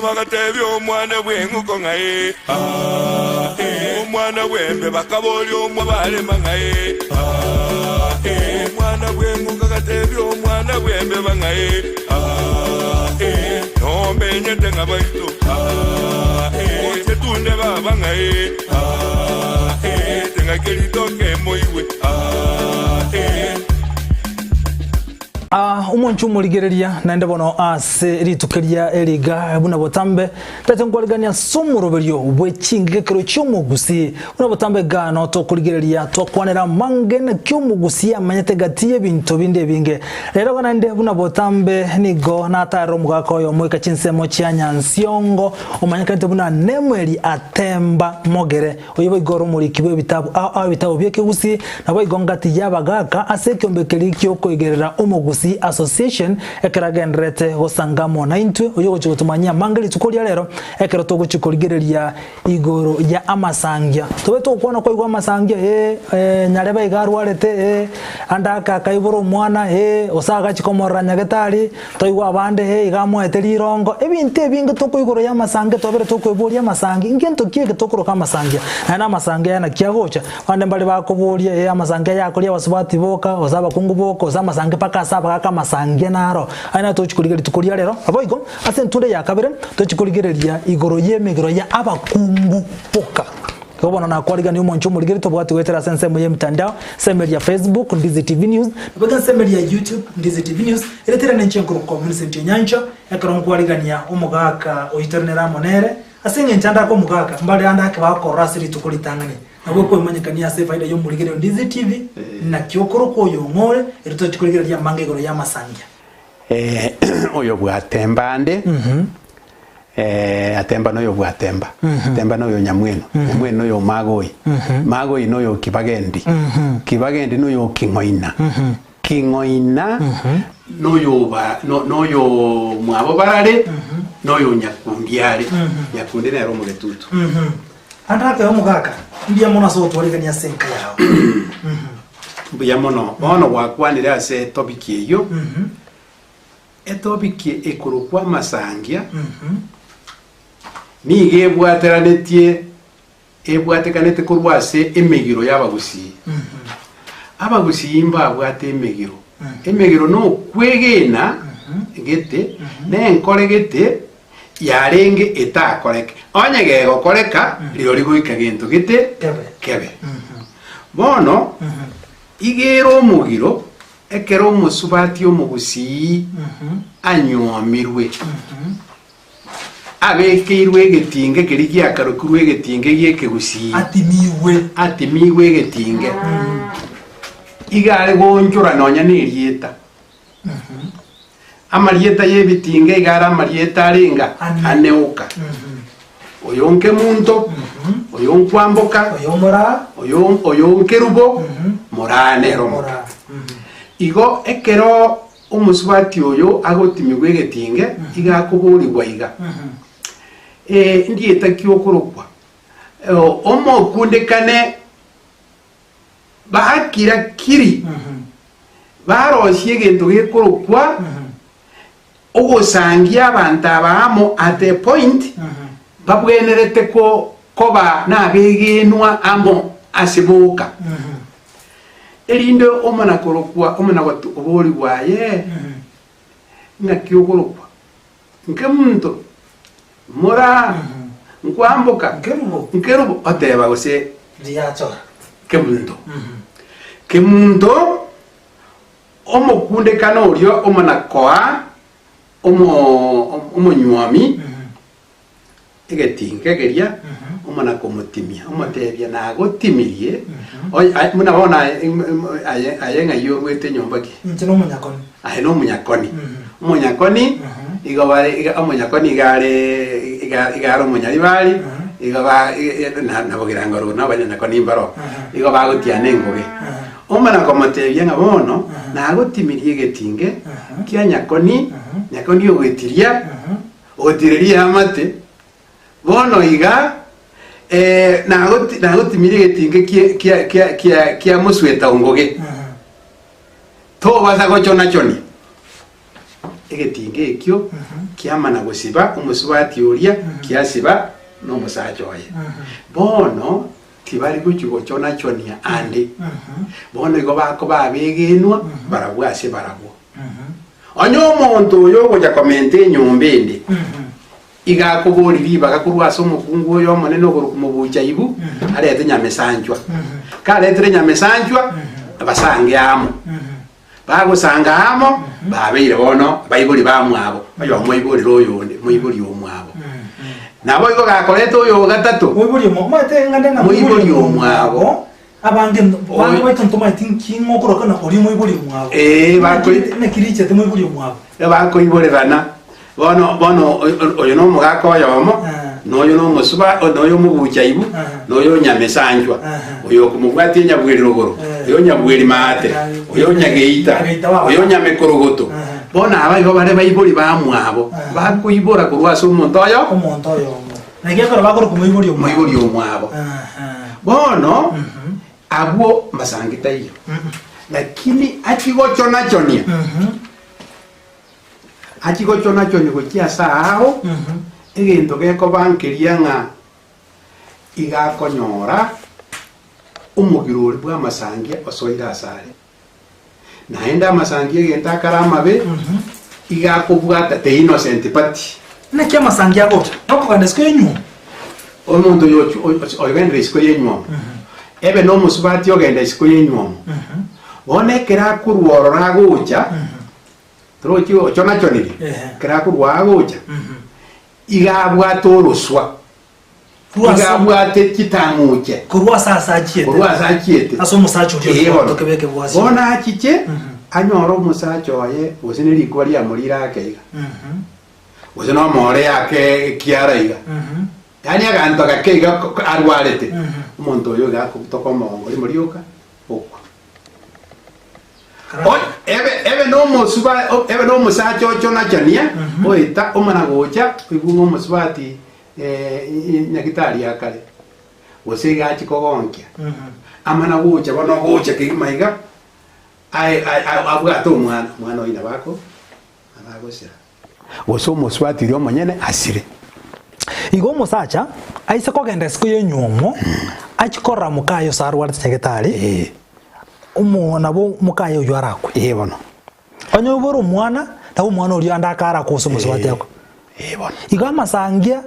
Bagatebia omwana bw'eng'uko ng'a ee, aa, ee. Omwana bw'embe bakaboria omwa barema ng'a ee, aa, ee. Omwana bw'eng'uko agatebia omwana bw'embeba ng'a ee, aa, ee. Nomenyete ng'a baito, aa, ee. Oche tunde baba ng'a ee, aa, ee. Teng'ake ritoke moigwe, aa, ee. Omonche omorigereria naende bono ase rituko eria eriga buna botambe, tete nkwarigania ase omoroberio bwe chingigekero chi'omogusii. Buna botambe iga noo tokorigereria twakwanera amange naki omogusii amanyete gati y'ebinto binde ebinge. Rero iga naende buna botambe nigo natarera omogaka oyomo goika chinsemo chia Nyansiongo omanyekanete buna Nemueli Atemba Mogere. Oyio boigo ore omoriki bw'ebitabu ao ao ebitabu bi'ekegusii, naboigo ngati y'abagaaka ase ekeombe keria gi'okoigerera Omogusii Association, ekero agendererete gosanga amo naintwe, oyio ogochia gotomanyia amange rituko ria rero, ekero togochia korigereria igoro ya amasangia. Tobe togokwana kwaigwa amasangia, ee, ee, nyarebe iga arwarete, ee, ande ake akaibora omwana, ee, gose agachia komorora nyagetari, Toigwe abande, ee, iga amoete rirongo. Ebinto ebinge tokwa igoro y'amasangi twabere tokweboria amasangi, ngento ki eke tokoroka amasangi? Naende amasangi aya naki agocha? Abande mbare bakoboria, ee, amasangi aya akoria abasubati boka, gose abakungu boka, gose amasangi mpaka ase abagaka amasangi naro. Aya naye togochia korigia rituko ria rero. Naboigo, ase entunda ya kabere, tochia korigereria igoro y'emegiro ya abakungu boka. Igo bono nakwarigania omonche omorigeri tobwati goetera ase ensemo y'emitandao, ensemo eria Facebook, Ndizi TV News, naboigo ensemo eria YouTube, Ndizi TV News, ere tera nenche nkorokwa Millicent Onyancha, ekero nkwarigania omogaka oyio tore nere amo nere, ase eng'encho ande ake omogaka, mbare ande ake bakorora ase rituko ritang'ani, nabo okoimanyekania ase efaida y'omorigerio Ndizi TV, naki okorokwa oyo ong'o ore, erio tochi korigereria amang'a igoro y'amasangia. Oyo bw'Atemba ande, Atemba noyo bw'Atemba, Atemba noyo Nyamweno, Nyamweno noyo Magoi, Magoi noyo Kibagendi, Kibagendi noyo King'oina, King'oina noyo ba no- noyo mwabo barare, noyo Nyakundi are, Nyakundi nere omogetutu. Ande ake omogaka, mbuya mono ase ogotwarigania ase enka yao. Mbuya mono. Bono gwakwanire ase etopiki eyio, etopiki ekorokwa amasangia nigo ebwateranetie ebwatekanete korwa ase emegiro y'abagusii. Abagusii mbabwate emegiro. Emegiro nokwegena gete, nenkore gete yarenge etakoreke. Onye gegokoreka, rirorio goika gento gete kebe. Bono iga ere omogiro ekero omosubati omogusii anyuomirwe, abekeirwe egetinge keria giakarokirwe egetinge gi'ekegusii, Atimigwe. atimigwe egetinge, iga are goonchora nonya nerieta. Amarieta y'ebitinga iga are amarieta arenga Ane. ane oka. Oyo nkemunto, oyo nkwamboka, Oyo moraa. oyo oyo nkerubo, moraa nere omoke. Moraa. Igo ekero omosubati oyo agotimigwa egetinge, iga akoborigwa iga, Eh, ndieta ki okorokwa? Eh, Omokundekane Bakira-kiri, barosie egento gekorokwa ogosangia abanto aba amo at a point babwenerete ko koba nabegenwa amo ase boka. Erinde omana korokwa omana koborigwa aye ng'aki okorokwa? Nkemunto, moraa, nkwamboka, Nkerubo. nkerubo, oteba gose Riachora. kemunto. Kemunto, omokundekano oria omana koa omo omonywomi egetinga keria omana komotimia, omotebia nagotimirie, oye aye buna bono aye aye aye ng'ai orwete nyomba ki? Inche nomonyakoni. Aye nomonyakoni. Omonyakoni igo bare iga omonyakoni iga are iga iga are omonyaribari igo ba na na bogirango ororo na abanyanyakoni mbaro igo bagotiana engoge. Omana komotebia ng'a bono nagotimirie egetinge kia nyakoni, nyakoni ogetiria, ogotireria eamate, bono iga nagoti nagotimirie egetinge kie kia kia kia kia mosweta ongoge. Tobasa gochona-chonia egetinga ekio. Kiamana gosiba omosubati oria, kiasiba nomosacha oye. Bono tibari gochia gochona-chonia ande. Bono igo bakoba abegenwa barabwo ase barabwo. Onye omonto oyo ogocha komenta enyomba ende, iga akoboria ribaga korwa ase omokungu oyo omonene okorokwa mobucha-ibu, arete nyamesanchwa. Karetire nyamesanchwa, basange amo. Bagosanga amo, babeire bono baibori bamwabo, oyomo oiborire oyonde, moibori omwabo. Naboigo gakoreta oyo o gatato, Moibori omo- omanyete ng'ande ng'a Moibori omwabo. Abange Oyo- bange baito ntomaeti nki ng'a okoroka ng'a oria moibori omwabo. Ee, bakoi- Naki- naki richete moibori omwabo. bakoiborerana. Bono bono oyo nomogaka oyomo, na oyo nomosuba, na oyo omobucha-ibu, na oyo onyamesanchwa, oyo okomobwatia onyabweri rogoro, oyo onyabweri maate, oyo onyageita, oyo onyamekorogoto. Bono aba igo bare baibori bamwabo, bakoibora korwa ase omonto oyo Omonto oyomo. Naki ekero bakorokwa moibori omwabo. moibori omwabo. Bono abwo masangi taiyo, lakini achie gochona-chonia. Achie gochona-chonia gochia ase aao, egento gekoba nkeria ng'a iga akonyora omogiro oria bw'amasangia osoire asare. Naende amasangia egento akare amabe, iga akobwata the innocent party. Naki amasangia agocha? Nokogenda isiko y'enywomo. Omonto oyo ogendire isiko y'enywomo, ebe nomosubati ogenda isiko y'enywomo, bono ekero akorwa ororo agocha, Torochi ochonachonire, Ehe. ekero akorwa agocha, iga abwate oroswa, Rwa iga ase- abwate chitang'uche Korwa ase ase achiete. korwa ase achiete. Ase omosacha oria Ee, bono. tokebeke bwasio. Bono achiche, anyore omosacha oye, gose ne rikuba riamorire ake iga, gose na omore ake ekiara iga, yaani aganto gake iga ko- ko- arwarete, omonto oyo iga akobutoka omogongo rimo rioka, okwa. Ebe ebe nomosuba ebe nomosacha ochonachania oeta omana gocha oigwe ng'a omosubati nyagitari akare gose iga achia kogonkia amana gocha bono ogocha kegima iga aye abwate omwana omwana oyio nabo ako nabo agosira. Gose omosubati oria omonyene asire. Igo omosacha aise kogenda isiko y'enywomo achie korora mokaye ose arwarete nyagetari, omo nabo mokaye oyio arakwe. Ee bono. Onye oibore omwana, nabo omwana oria ande akarakwa ase omosubati akwe. Ee bono. Igo amasangia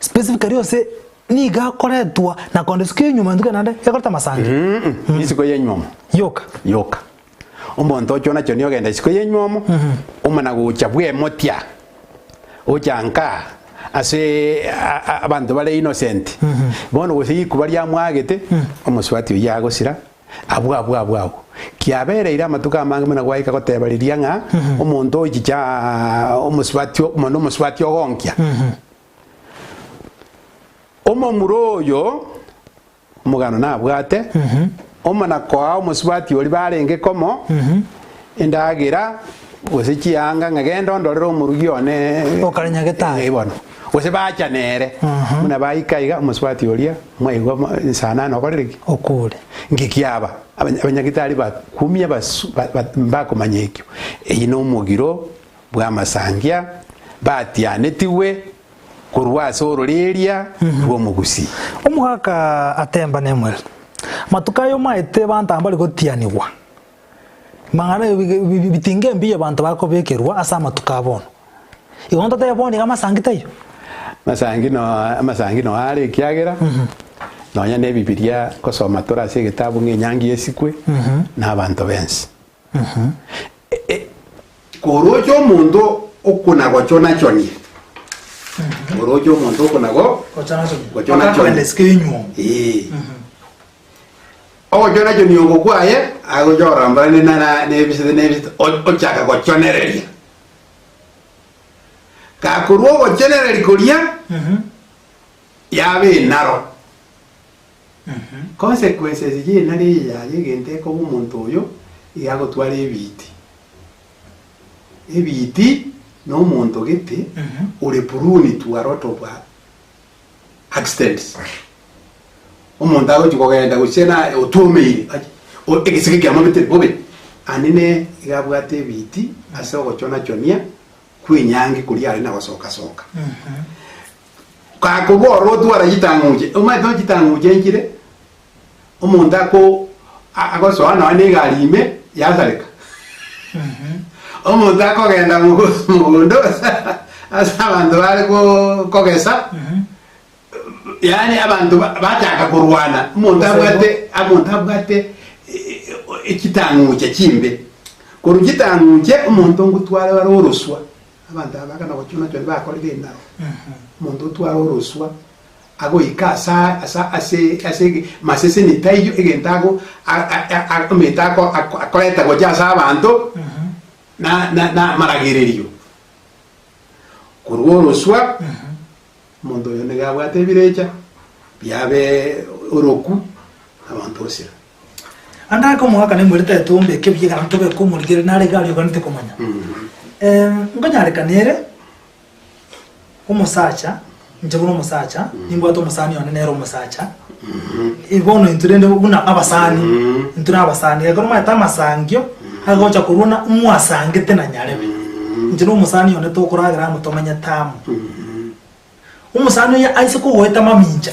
specifically ose nigo akoretwa na kogenda isiko y'enywomo intwe naende ekoreta amasangia. Isiko y'enywomo. Yoka. Yoka. Omonto ochwo nachio ogenda isiko y'enywomo, omana gocha bwemotia, ocha nka ase abanto bare innocent. Bono gose rikuba riamwagete, omosubati oyio agosira, abwo abwo abwo abwo. Kiabereire amatuko amange buna gwaika goteba riria ng'a omonto ochicha omosubati mono omosubati ogonkia. Omomura oyo. Omogano nabwate, omana koa omosubati oria barenge komo endagera gose chianga ng'a genda ondorere omorugi one Okare nyagetari. Eh, bono. Gose bacha nere. Buna baika iga omosubati oria mwaigwa mo- nsanane okorire ki? Okure. Nki kiaba? Abanya- Abanyagitari bakumia basu ba- ba- mbakomanya ekio. Eyio nomogiro bw'amasangia batianetigwe Korwa ase ororeeria rw'omogusii. Omogaka atemba Nemuel, Amatuko aya omaete banto aba mbari gotianigwa, mang'ana bitinga embiya abanto bakobekerwa ase amatuko a bono. Igo ntotebe bono iga amasangi taiyo? Amasangi no amasangi no are ekiagera nonya na ebibiria kosoma tore ase egetabu ng'a enyangi esikwe na abanto bensi. Koroche omonto okona-gochona-chonia, koroche omonto okona-go-gochona-chonia. Ee. Ogochona-chonia oko kwaye, agocha orambora ne- na- nebisete nebisete, o- ochaka gochonereria. Gakorwa ogochonereria koria, yaba enaro. Consequences y'enaro eye yaye egento ekoba omonto oyo iga agotwara ebiiti. Ebiiti na omonto gete ore prone to a lot of accidents. Omonto agochi kogenda gose na otwomeire achi egesike kiamobetire bobe, anene iga abwate ebiiti ase ogochona chonia. kw'enyangi koria are na gosoka soka. Gakorwa ororo otwara chitang'uche, omanyete nonya chitang'uche nchire, omonto ako agosoa nonya na egari ime yasareka. Omonto akogenda mogo- mogondo ase abanto bare ko- kogesa, Yaani abanto ba- bachaka korwana, omonto abwate omonto abwate chitang'uche chimbe. Korwa chitang'uche omonto ngotware bare oroswa, abanto aba bakana gochuna choni bakorire enaro. Omonto otware oroswa, agoika asa asa ase ase maseseni taiyo egento ago a- a- a- omanyete ako ako akoreta gocha ase abanto, na na na amaragererio. Korwa oroswa. Omonto oyo nigo abwate ebirecha biabe oroku abanto osira. Ande ake omogaka naimorete etombe eke buya ekero ntobeke omorigere nare iga aria oganete komanya. Nkonyarekana ere omosacha, inche buna omosacha, nimbwate omosani one nere omosacha, bono intwe rende buna abasani, intwe na abasani, ekero omanyete amasangio, agocha korwa na mwasangete na nyarebe. Inche na omosani one tokoragera amo tomenyete amo. Omosani oyo aise kogoeta mamincha,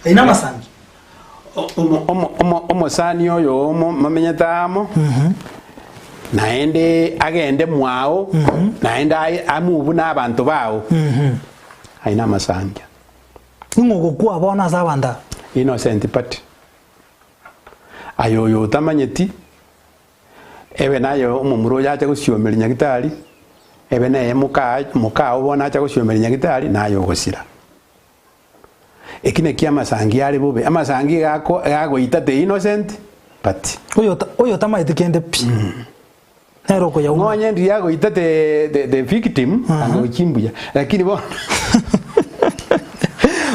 aye namasangi. Omosani oyo momenyete amo, naende agende mwao, naende amove nabanto bao, aye namasangi. Ning'o ogokwa bono ase abanto aba? Innocent party. Aye oyo otamanyeti, ebe naye omomura oyo acha gosiomeria nyagitari, ebe neye moka mokao bono acha gosiomeria nyagitari, naye ogosira. Eki nakio amasangi are bobe, amasangi iga ako agoita the innocent party. Oyo oyo otamanyeti kende pi, nere okoyauma. Nonye ndiria agoita the the the victim, anga gochia mbuya, lakini bono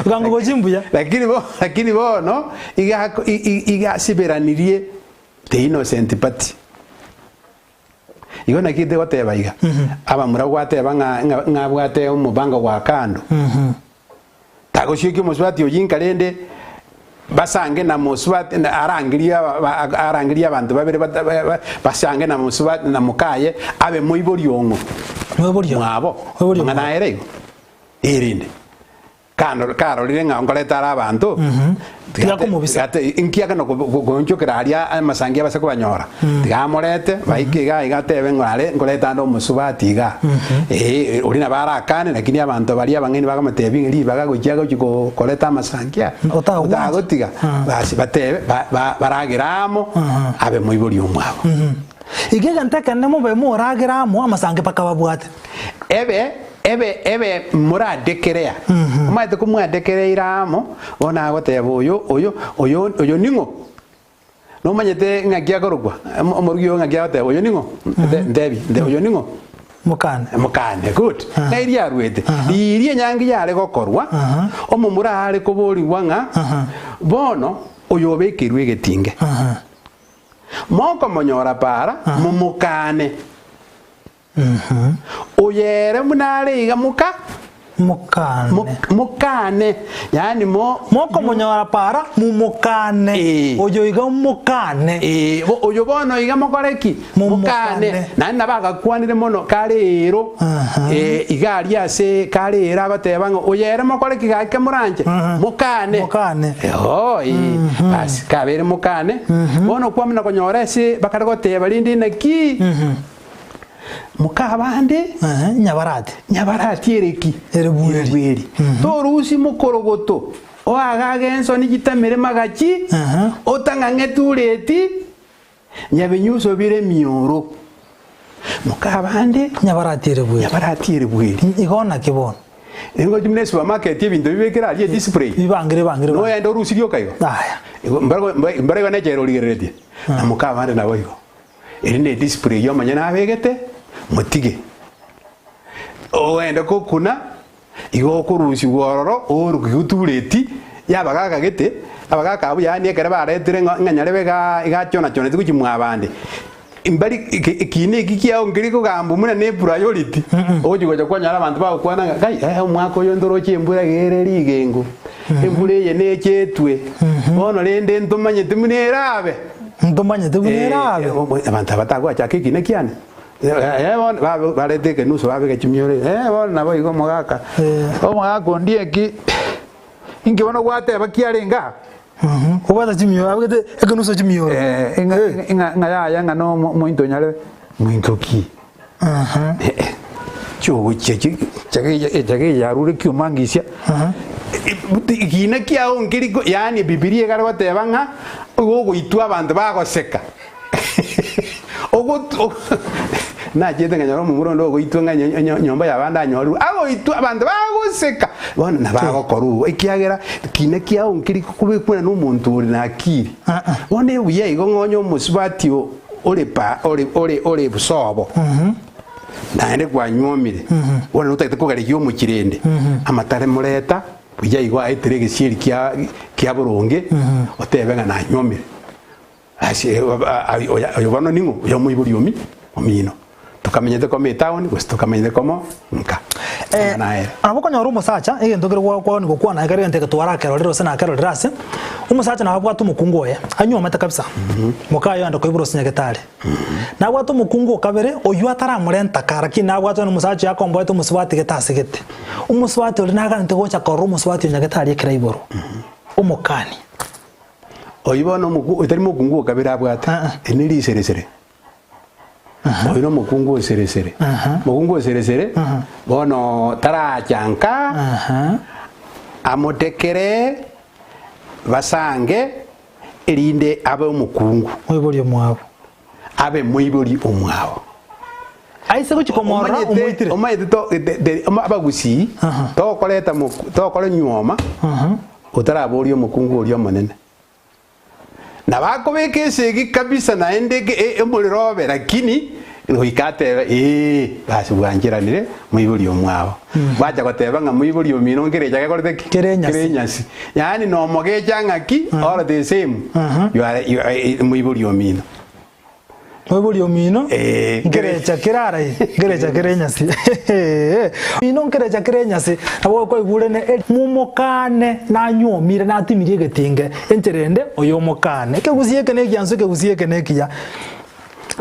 Bwango gochia mbuya. Lakini bo lakini bono iga ako i- i- iga asiberanirie the innocent party. Igo naki goteba iga, abamura gwateba ng'a ng'a ng'a abwate omobango gwa kando, tagosiokia omosubati oyio inka rende basange na mosubati na arangerie aba ba arangerie abanto babere bata ba ba basange na mosubati na mokaye abe moibori ong'o? Moibori ong'o? Mwabo. Moibori Mang'ana omwabo. aere igo, erinde. Kano karorire ng'a nkoreta are abanto, Tiga komobisa. gate inki akana goonchokera aria amasangi abase kobanyora, tiga amorete baike iga iga atebe ng'a are nkoreta ande omosubati iga. Ee, oria nabo arakane lakini abanto baria abang'aini bakamotebia ng'a ribaga gochia gochia ko koreta amasangi aya, Otagwancha. otagotiga, basi batebe ba- ba- baragere amo, abe moibori omwabo. Iga egento ekenene mobe moragere amo amasangi mpaka babwate. Ebe Ebe, ebe moradekerea. Omanyete komwadekereire amo, bono agoteba oyo, oyo, oyo, oyo ning'o? Nomanyete ng'aki akorokwa? Omo- Omorugi oyo ng'aki agoteba, oyo ning'o? Nte- Ntebi, nte, oyo ning'o? Mokane. Mokane, good. Ng'ai riaruete? Riria enyangi yare gokorwa, omomura are koborigwa ng'a, bono oyo obekeirwe egetinge. Mokomonyora para, momokane. Oyo ere buna are iga moka Mokane. mokane, yaani mo Mokomonyora para mumokane. Eh. Oyo iga mokane. Eh, bo- oyo bono iga mokore ki? Momokane. Mokane. Naende nabo agakwanire mono kare ero Aha. eh, iga aria ase kare ero agoteba ng'a oyo ere mokore ki gaki moranche? Mokane. Mokane. Eho, eh, basi kabeire mokane, bono kwamana konyora ase bakare goteba rende naki? Mokabande Ehe, nyabarati. nyabarati ere ki? Ere bweri. Ere bweri. Torusi mokorogoto oagaage ensoni chitamere magachi, Ehe. otang'ang'e tureti, nyabinyuso bire emioro. Mokabande Nyabarati ere bweri. nyabarati ere bweri. Igo naki bono? Nigo chimuna esupermarket ebinto bibekire aria edisplay. Bibangire bangire. Noyende orusirie oka igo. Aya. Igo mbare mbare igo nechera origereretie. Na mokabande nabo igo. Eri nediscipline eyio omonyene abegete, motige. Ogende gokuna, igo okorusigwa ororo, oruke otureti, yabagaka gete, abagaka abwo yaani ekero baretire ng'a ng'a nyarebe igaa iga achonachoneti gochia mwabande, mbari eke ekina eki kiago nkeri kogambwa buna ne priority, ogochi gocha kwanyora abanto bagokwana ng'a kai eh omwaka oyo ntoroche embura iga ere rigengo, embura eye neche etwe, bono rende ntomanyeti buna erabe. Ntomanyete buna erabe. Abanto aba tagoachaka ekina kiane. Eh, bono babe- barete ekenuso babeka chimioro eh, bono nabo igo omogaka Eh. omogaka onde eki inki bono gwateba ki arenge aa Obwate chimioro, abegete ekenuso chimioro. Eh, ing'a ing'a ng'a yaya ng'a no omo- omointo onyarebe mointo ki Chiogochia chi chage echage yarure kioma ngisia ekina kiao nkeri ko yaani ebibiria ekare goteba ng'a igo ogoitwa abanto bagoseka ogot nachete nkanyora omomura onde ogoitwa ng'a nyo nyo nyomba yabande anyorirwe agoitwa abanto bagoseka bono nabagokora obo ekiagera kina kiao nkeri kobekwana na omonto ore na akili. Bono ebuya igo ng'a onye omosubati o ore pa ore ore ore sobo naende kwanyuomire bono notagete kogarekia omochie rende amatare moreta buya igo aetere egesieri kia kia boronge otebe ng'a nanyuomire ase oyo bono ning'o oyo omoibori omi omino tokamenyete komo etown gose tokamenyete komo nka Eh, amang'ana ayere. nabo okonyora omosacha egento kere gwa gokwana ekero egento eke twarakerorire gose nakerorire ase, omosacha nabo abwate omokungu oye, anyuomete kabisa, mokaye oende koibora ase nyagetari. Nabwate omokungu o kabere, oywo ataramorenta ka lakini nabwate onye omosacha oye akomboete omosubati gete ase gete. Omosubati oria naganete gocha korora omosubati o nyagetari ekero aiborwa, omokani. Oyio bono omoku otari mokungu o kabere abwate, Ah-ah. eri ne riseresere. Oyo nomokungu o seresere. Mokungu o seresere, bono taracha nka, amotekere, basange, erinde abe omokungu. Moibori omwabo. Abe moibori omwabo. Aise gochia komorora omoitire. Omanyete to abagusii, tokoreta tokore nyuoma, otaraboria omokungu oria omonene. Nabo akobeka esegi kabisa naende omorero obe lakini goika atebe ee basi bwancheranire moibori omwabo. Gwacha goteba ng'a moibori omino nkere echa gekorete ki? Kere enyasi. Kere enyasi. Yaani nomogecha ng'aki all the same you are you are moibori omino. Moibori omino Eh, nkerecha kere arai nkerecha kere enyasi mino nkerecha kere enyasi nabo kwaigure ne eri momokane nanyuomire natimirie egetinge enchera ende oyo omokane ekegusia eke na egiansu ekegusia eke na ekiya.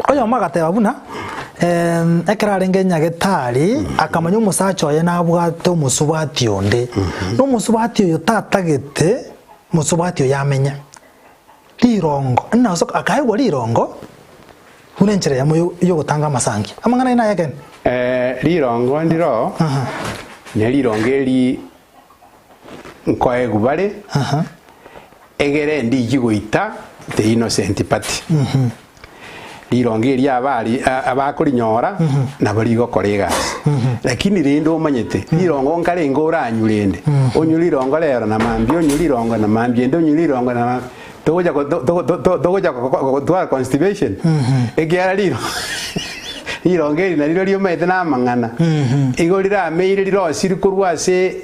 Oyomo agateba buna ekero arenge nyagetari akamanya omosacha oye nabwate omosubati onde na omosubati oyo tatagete mosubati oyo amenye. Rirongo, naso akaegwa rirongo buna enchera eyemo y'ogotanga amasangi. Amang'ana aye nay'ekeene. Rirongo ndiro, ne rirongo eri nkoegwa bare, egere ndichi goita the innocent party. Rirongo eri abari abakorinyora nabo rigokora egasi. Lakini rende omanyete, rirongo nkarenge oranywe rende, onywe rirongo rero na mambia onywe rirongo na mambia ende onywe rirongo na mambia, togocha ko to to to togocha gotwara constipation, ekiagera riro rirongo eri nario riomanyete na amang'ana, igo rirameire rirosiri korwa ase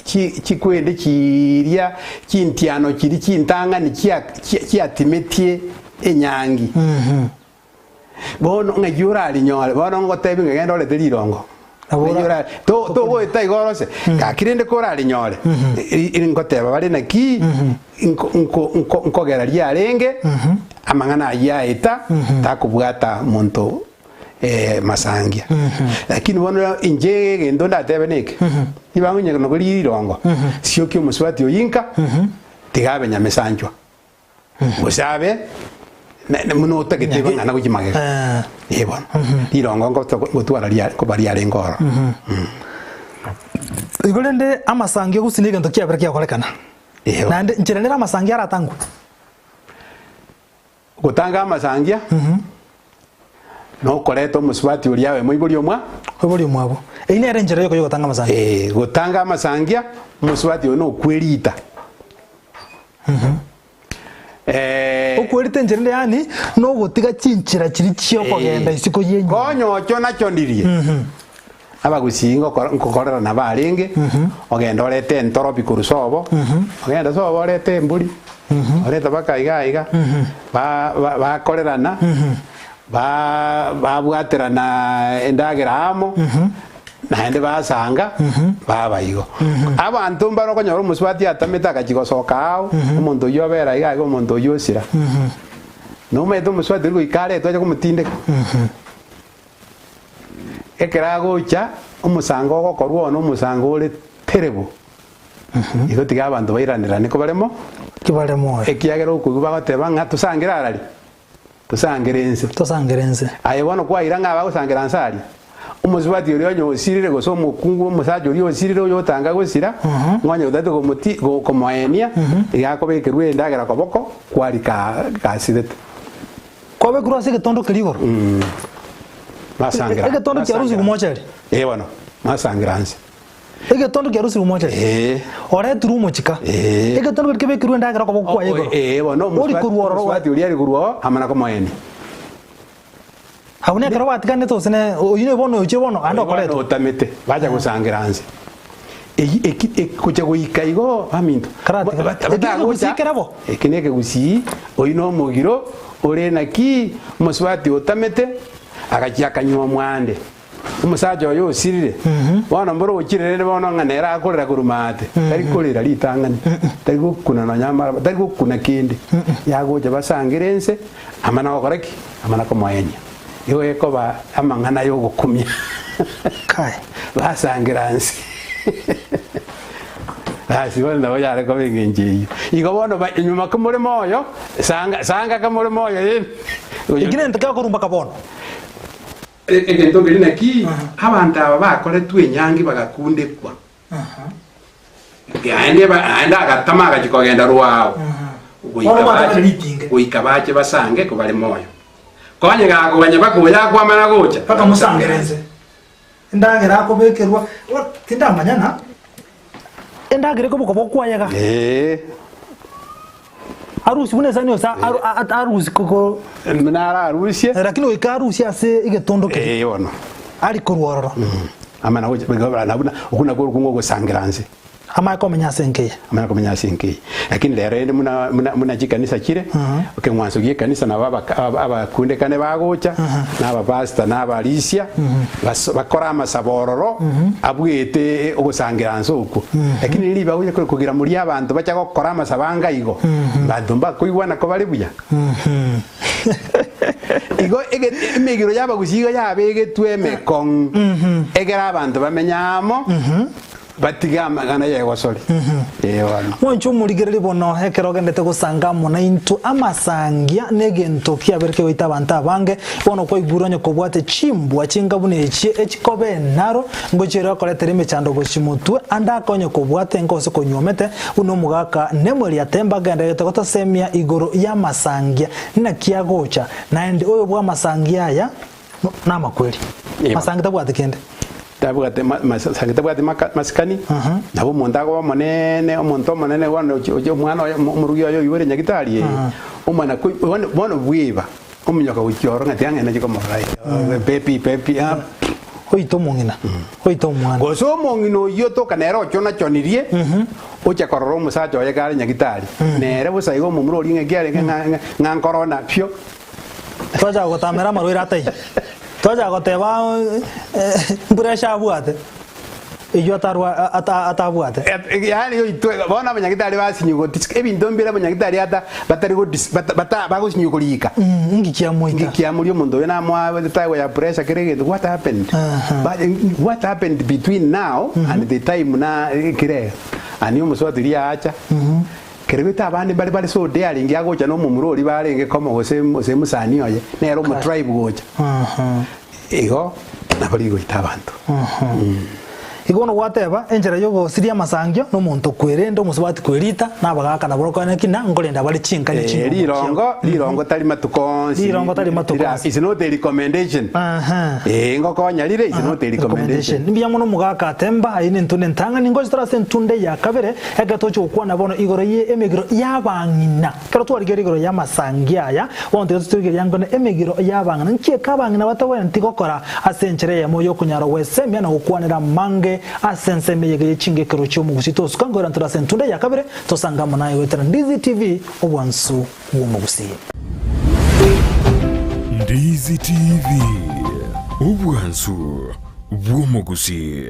chi chikwende chiria chintiano chiria chintang'ani chia chiatimetie enyangi. Bono ng'ai orarinyore? Bono ngotebi ng'a genda orete rirongo. Nabo Ng'ai ora- ora- to- togoeta igo orose gaki rende korarinyore i- ngoteba bare naki nko- nko- nko- nkogera riarenge amang'ana ayio aeta takobwata monto masangia. Lakini bono inche egento ndatebe neke, ribaga onye nabo rirongo, siokia omosubati oyio inka, tiga abe nyamesanchwa, gose abe buna otagete igo ng'ana gochia magega. Eh bono, rirongo ngotwara ria nkoba riarenge ororo. Igo rende amasangio gose na egento kiabere kiakorekana, naende nchera nere amasangio aratangwe. Gotanga amasangia, na okoreta omosubati oria abe moibori omwa. Moibori omwabo. Eyio nere enchera yoka yogotanga amasangia. Ee, gotanga amasangia, omosubati oyo nokwerita. Eh, Okwerita enchera ende yaani nogotiga chinchera chiria chiokogenda isiko y'enyomba. Konya ocho nachonirie abagusii ngokora nkokorerana barenge, ogende orete entorobi korwa sobo, ogende sobo orete embori, orete mpaka iga iga, ba ba bakorerana, ba babwaterana endagera amo, naende basanga, baba igo. Abanto mbare okonyora omosubati atamete agachia gosoka ao, omonto oyio obera iga iga omonto oyio osira. Nomanyete omosubati oria goika aretwe ache komotindeka. Ekero agocha, omosango ogokorwa oo nomosango ore terrible. Igo tiga abanto bairanerane kobaremo, Ki bare moyo. ekiagera okoigwa bagoteba ng'a tosangere arari, tosangere ense. Tosangere ense. Aye bono kwaira ng'a abagosangera nse aria, omosubati oria onye osirire gose omokungu omosacha oria osirire oyotanga gosira, ng'a onye otagete komoti komoenia, iga akobekerwa endagera koboko, kwarika gasirete. Kwabekirwe ase egetondo keria igoro. Masangera. Egetondo kiarusigwe mocheri. Ee bono, masangera nse. Egetondo kiarusigwe mocheri. Ee. Oretirwe omochika. Ee. Egetondo keria kebekirwe endagera okoboko kwaye igoro. Ee bono, Ori korwa ororo. omosubati oria ari korwa oo, amana komoenia. Abwo nekero batiganete gose ne oyio ne bono oyochire bono aande Oyo bono okoretwa. otamete, bacha gosangera nse. Eyio eki eki gocha goika igo baminto. Karatiga. Ba- Eki nekegusii kere bo? Eki nekegusii, oyio na omogiro ore naki omosubati otamete, agachia akanywa omwande. Omosacha oyo osirire, bono mboro ochire rende bono ng'a nere akorera korwa maate, tari korera ritang'ani, tari gokuna nonya amaraba, tari gokuna kende. Yagocha basangere ense, amana gokora ki? Amana komoenia. Igo ekoba amang'ana y'ogokumia. Kai. Basangera nse. Basi bono nabo yare koba engencho eyio. Igo bono ba- nyuma komore moyo, sanga sanga kamore moyo rende. Eki nento kegokorwa mpaka bono. Egento keria naki, abanto aba bakoretwe enyangi bagakundekwa, naende naende agatama agachia kogenda rwao, goika Bono bache batabere ritinge. goika bache basange kobare moyo. Konye gakoganya mpaka oyo akwamana gocha, Mpaka mosangere ense. Endagera akobekerwa, tindamanya ng'a endagera ekoboka bokwayega. Ee. Arusie buna esani ose arusie ko Buna ararusie. Lakini goika arusie ase egetondo keria. Ee bono. Aria korwa ororo. Amana gocha buna okwo nakwo okong'u ogosangera nse. Amanye komenya ase enka eye. Amanye komenya ase enka eye. Lakini rero rende buna buna buna chikanisa chire, ekeng'wanso gi'ekanisa nabo abaka abakundekane bagocha, na abapastor na abarisia, bas bakore amasabo ororo, abwete ogosangera nse okwo. Lakini ribaga onye kogira moria abanto bacha gokora amasabo anga igo, banto mbakoigwana kobare buya. Igo ege emegiro y'abagusii igo yabegetwe emekong'u, ekero abanto bamenye amo. Batige amang'ana y'egosori. Ee bono. Mwanche omorigererie bono ekero ogendete gosanga amo naintwe amasangia negento kiabere kegoita abanto abange, bono kwaigure onye kobwate chimbwa chinga buna echi echikoba enaro, ngochia ere okoretera emechando gochia motwe, ande ake onye kobwate enka gose konyuomete, buna omogaka Nemueli atemba agendererete gotosemia igoro y'amasangia naki agocha, naende oyo bw'amasangia aya namakweri. Masangi tabwati kende. Tabwate ma- masangi tabwati maka- masikani, nabo omonto akoba omoneene, omonto omonene bono ochi ochi omwana oye omo- omorugi oye oiboire nyagitari eye, omwana koi bono bono bweba, omonyoka gochia ororo ng'a tiga ng'ende nchie komorora eh, pepi pepi ah. Oite omong'ina, oite omwana. Gose omong'ina oyio otoka nere ochonachonirie, ocha korora omosacha oye kare nyagitari, nere bosa igo omomura oria ng'aki arenge ng'a ng'a ng'a nkorona pio. Twachaka gotamera amarwaire ataiyo. Twachaka goteba mpuresha abwate, eywo atarwa ata atabwate. Yaani oitwe bono abanyagitari basinywa godis ebinto mbire abanyagitari ata batari godis bata bata bagosinywa korika. Inki kiamoita? Inki kiamoria omonto oyo namoa type ya pressure kera egento what happened? Ba what happened between now and the time na kere ani omosubati riria acha. Kere goita abande mbare bare so daring agocha nomomura oria barenge komo gose gose mosani oye nere omotribe gocha. Igo nabo rigoita abanto. Igo bono gwateba, enchera y'ogosiria amasangio nomonto kwerenda omosubati kwerita, na abagaaka nabo okonyora ki na nkorenda bare chinka ne Eh, chinyomba chiabo. rirongo rirongo tari matuko onsi Rirongo tari matuko Rira- onsi. is not a recommendation Aha. Eh, ngokonya rire is not a recommendation Mbuya mono omogaka atemba, ayio nentunda entang'ani, ngochi tore ase entunda ya kabere, Ekero togochia gokwana bono igoro ye emegiro y'abang'ina, ekero twarigereria igoro y'amasangi aya, bono tiga totorigereria ang'e ne emegiro y'abang'ina. Nki eke abang'ina batagwenereti gokora ase enchera eyemo y'okonyara gwesemia na gokwanera amange ase ensemo eyege ye chingekero chi'omogusii? Tosuka nkoirana tore ase entunda ya kabere, tosange amo naye goetera Ndizi TV, obwansu bw'omogusii. Ndizi TV, obwansu bw'omogusii.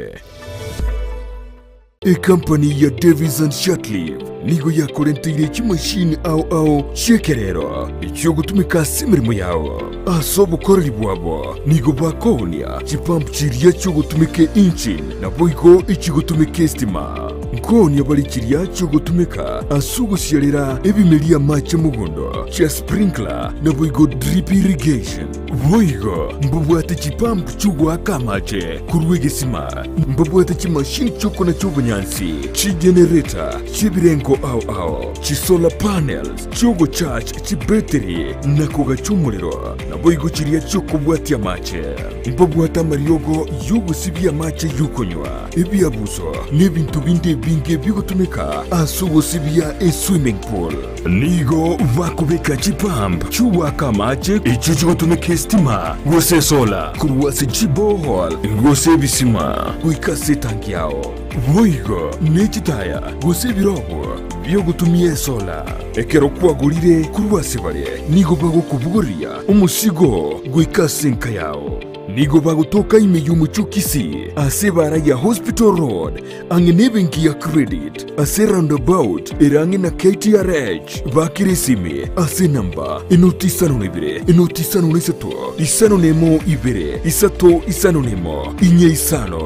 Ekampani ya Davis and Shirtliff nigo yakorenteire chimashini ao ao chi'ekerero echiogotumeka ase emeremo yao. Ase obokoreri bwabo nigo bakoonia chipump chiria chiogotumeka engine naboigo echigotumeka estima. Nkoonia bare chiria chiogotumeka ase ogosiarera ebimeri amache mogondo chia sprinkler naboigo drip irrigation. Boigo mbabwate chipump chi'ogoaka amache korwa egesima, mbabwate chimashini chi'okonacha obonyansi, chigenereta chi'ebirengo ao ao, chisolar panels chi'ogocharge chibetiri na kogacha omorero, naboigo chiria chi'okobwatia amache. Mbabwate amariogo y'ogosibia amache y'okonywa, ebiabuso, na ebinto binde ebinge bigotumeka ase ogosibia eswimming pool. Nigo bakobeka chipump chi'ogoaka amache echio chigotumeka esitima gose esola korwa ase chiborehole gose ebisima goika ase etanki yao. Boigo ne chitaya gose ebirogo bi'ogotumia esola. Ekero kwagorire korwa ase bare, nigo bagokobogoria omosigo goika ase enka yao. Nigo bagotoka ime y'omochie o Kisii ase ebaara ya Hospital Road ang'e nebenki ya Credit ase roundabout ere ang'e na KTRH. Bakire esimi ase enamba enoti isano na ibere enoti isano na isato isano na emo ibere isato isano na emo inye isano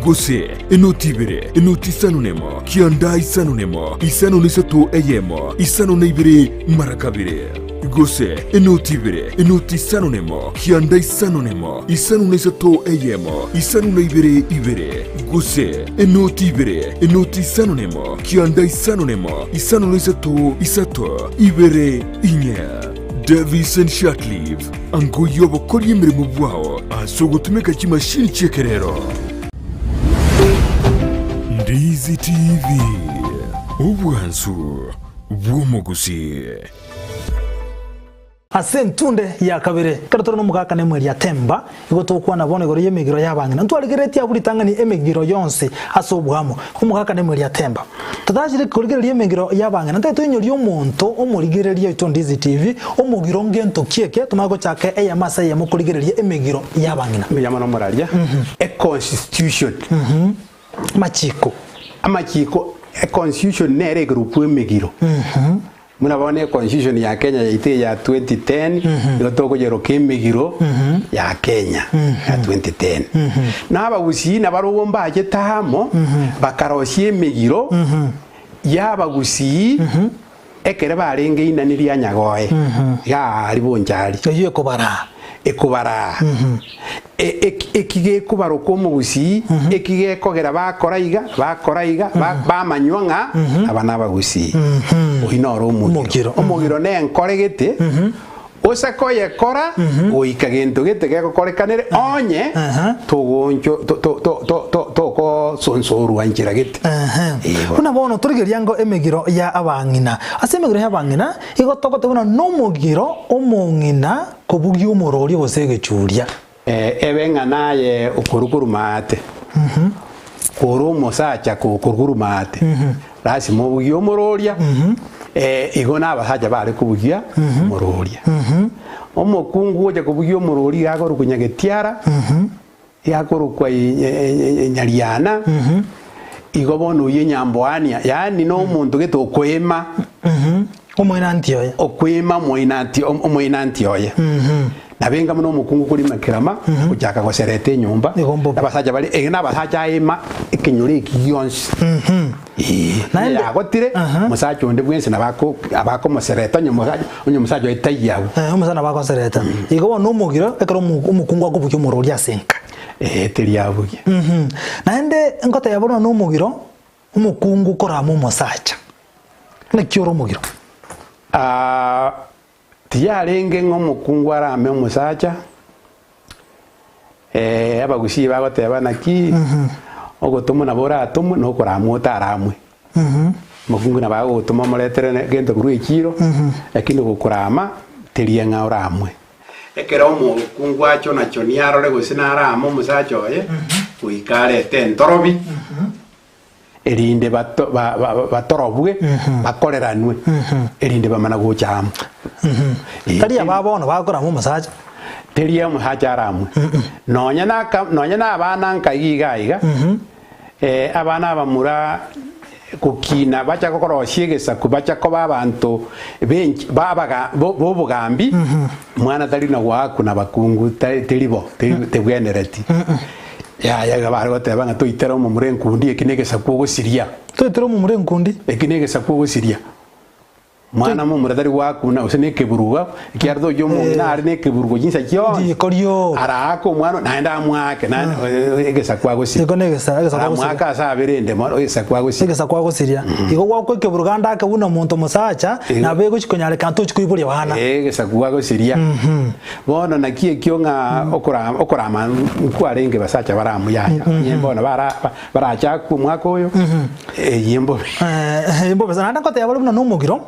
gose enoti ibere enoti isano na emo kianda isano na emo isano na isato eyemo isano na ibere mara kabere gose enoti ibere enoti isano na emo kianda isano na emo isano na isato eyemo isano na ibere ibere Gose enoti ibere, enoti isano nemo, kianda isano nemo, isano na isato, isato, ibere, inye. Davison Shirtliff, angoyia obokoria emeremo bwao ase ogotumeka chimashini chi'ekerero. Ndizi TV, obwansu bw'omogusii. Ase entunde ya kabere, ekero tore nomogaka na emweri ya Temba, igo togokwana bono igoro y'emegiro y'abang'ina. Ntwarigereretie abwo ritang'ani emegiro yonsi ase oboamo, omogaka na emweri ya Temba. Totachire korigereria emegiro y'abang'ina, ntaete toinyorie omonto omorigereria oito Ndizi TV, omogiro ngento ki eke, tomanye gochaka eyemo ase eyemo korigereria emegiro y'abang'ina. Mbuya mono moraria. Econstitution. Amachiko. Amachiko, econstitution nere ekerokwa emegiro. Buna bono econstitution ya Kenya yaito eye ya 2010 nigo tokoyeroka emegiro ya Kenya ya 2010. Na abagusii nabarobwo mbachete amo bakarosia emegiro y'abagusii ekere barenge inani ria Nyagoe iga aria Bonchari. Eyio ekobaraa. Ekobaraa. Eki gekobaroka omogusii, eki gekogera bakora iga, bakora iga, bamanywa ng'a aba nabagusii. Oyio noro omogiro. Omogiro nenkore gete, ose koyekora goika gento gete gegokorekanere onye togoncho tokosonsorwa nchera gete. Buna bono torigereria ango emegiro ya abang'ina. Ase emegiro ya abang'ina, igo togote buna nomogiro omong'ina Kobugia omororia gose egechuria. Ebe ng'a naye okorwa maate, kore omosacha kokorwa maate, lasima obugie omororia, igo nabasacha bare kobugia omororia. Omokungu gocha kobugia omororia iga akorokwa nyagetiara, iga akorokwa nyariana, igo bono oyio enyamboania, yaani na omonto gete okoema. Omoinanti oye. Okoima omoinanti omoinanti oye. Nabo enga buna omokungu korima kerama gochaka gosereta enyomba, Nigo mbobe. abasacha bare ege nabasacha aima ekenyoro eki gionsi. Ee, Naende- yagotire Aha. omosacha onde bwensi nabo ako abakomosereta onye omosacha onye omosacha oye taiyo abwo. Eh, omosacha nabo agosereta. Igo bono omogiro ekero omo- omokungu akobugia omorori ase enka. Ee, teri abugia. Naende ngoteba bono nomogiro omokungu korama omosacha. Naki ore omogiro? Aa, tiyarenge ng'a omokungu arame omosacha, eh, abagusii bagoteba naki, ogotomwa nabo oratomwe na okoramwa otaramwe. Omokungu nabo agogotoma omoretere ne gento korwa echiro, lakini gokorama, teria ng'a oramwe. Ekero omokungu achona-chonia arore gose narame omosacha oye, goika arete entorobi. Erinde batorobwe, bakoreranwe, erinde bamana gocha amo. Tari aba bono bakorama omosacha. Teri omosacha aramwe. Nonya naka nonya na abana nka iga iga iga. Abana abamura gokina bacha korosia egesaku bacha koba abanto bench ba bobogambi, mwana tari na goakwa na bakungu teri bo tebwenereti. Yaya iga bare goteba ng'a toitere omomura enkundi eki negesaku ogosiria. Toitere omomura enkundi. Eki negesaku ogosiria. Mwana momura tari gwakuna gose nekeburugo, ekiagera tochia omong'ina are nekeburugo chinsa chionsi, Riko rioka. araake omwana naende amwake naende egesaku agosiria. Iko negesa egesaku agosiria. Aramwake ase abere ende mono egesaku agosiria. Egesaku agosiria. Igo gwakwa ekeburugo ande ake buna omonto omosacha, nabo egochi konyarekana tochi koiboria bana. Ee, egesaku agosiria. Bono naki ekio ng'a okora okorama nkwarenge basacha bare amo yaya, onye bono bara barachakwe omwaka oyo, Eyio mbobe. Eyio mbobe sana. Naende ngoteba bare buna nomogiro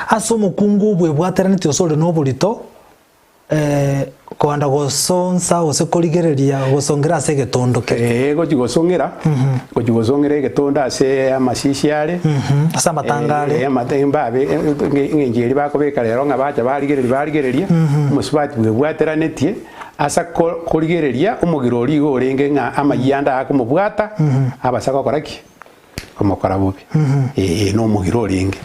ase omokungu bwebwateranetie gose ore noborito kogenda gosonsa gose korigereria gosongera ase egetondo kere. Ee, gochia gosong'era, gochia gosong'era egetondo ase amasisi are. Ase amatanga are. Ee, amate mbabe eng'encho eria bakobeka rero ng'a bacha barigereria barigereria, omosubati bwebwateranetie asa korigereria omogiro oria igo orenge ng'a amayia ande akomobwata, abasa gokora ki? Komokora bobe. Ee, nomogiro orenge.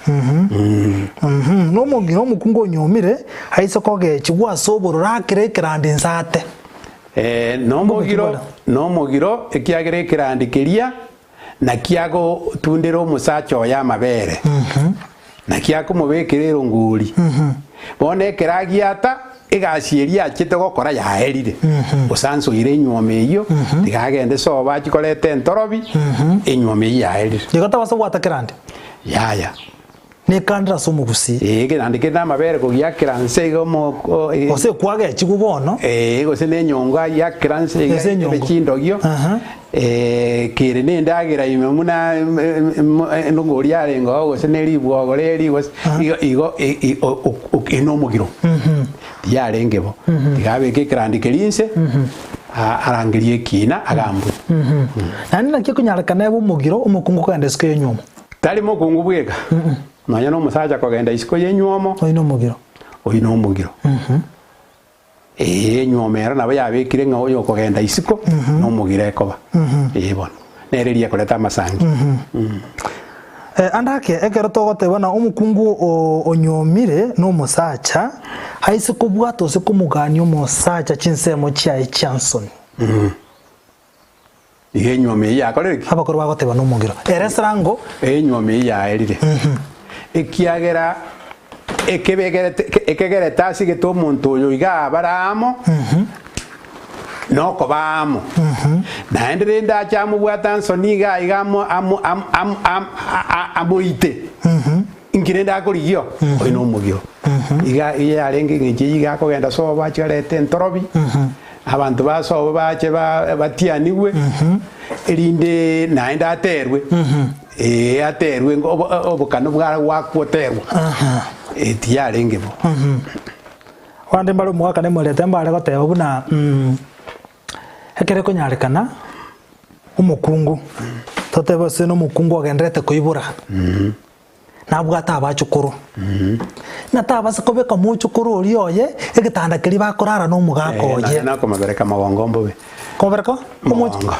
Nomogiro omokungu onyomire aise kogechigwa ase obororo akere ekerandi inse ate. Ee, nomogiro, nomogiro, ekiagera ekerandi keria nakio agotundera omosacha oye amabere, nakio akomobekera erongori. Bono ekero agiata, egasi eria achete gokora yaerire, osansoire enyuomo eyio, tiga agende sobo achie koreta entorobi, enyuomo eyio yaerire. Igo tabasa gwata kerandi. Yaya. Nekandire ase omogusii. Ee, ekerandi kere namabere kogiakera nse iga omo o e. Gose kwagechigwe bono. Ee, gose nenyongo agiakera nse iga Ase ebe enyongo. chindogio. Aha. Kere nendagera ime buna endongo oria arenge oo gose ne ribwogo reri gose igo igo ere nomogiro tiyarenge bo. Tiga abeke ekerandi keria inse arangerie ekina agambwe. Naende naki ekonyarekana ebe omogiro omokungu kogenda isiko y'enywomo? Tari mokungu bweka, nonya nomosacha kogenda isiko y'enywomo. Oyio nomogiro. Oyio nomogiro. Ee, enywomo ero nabo yabekire ng'a oyokogenda isiko nomogiro ekoba. Ee bono, nere eria ekoreta amasangi. Ande ake, ekero togoteba ng'a omokungu onyuomire nomosacha, aise kobwata gose komogania omosacha chinsemo chiaye chia nsoni. Iga enywomo eyio yakorire ki? Abakoro bagoteba nomogiro. Ere eserango. Enywomo eyio yaerire, ekiagera ekebegerete ekegerete asigete omonto oyo iga abare amo, nokoba amo. Naende rende ache amobwate nsoni iga iga amo amo amo amo am amoite. Inki rende akorigia? Oyo nomogiro. Iga iga yarenge eng'encho eyio iga akogenda sobo ache arete entorobi, abanto ba sobo bache ba batianigwe, erinde naende aterwe, ee aterwe ngo obo obokano bware goakwa oterwa, tiyarenge bo. Abande mbare omogaka nemorete mbare goteba buna ekero ekonyarekana. Omokungu, totebe ase nomokungu ogendererete koibora, nabwate abachokoro, na tabasa kobeka omochokoro oria oye egetanda keria bakorara na omogaka Eh, oye. nonya nokomobereka mogongo mbobe. Komobereka omoch- Mogongo.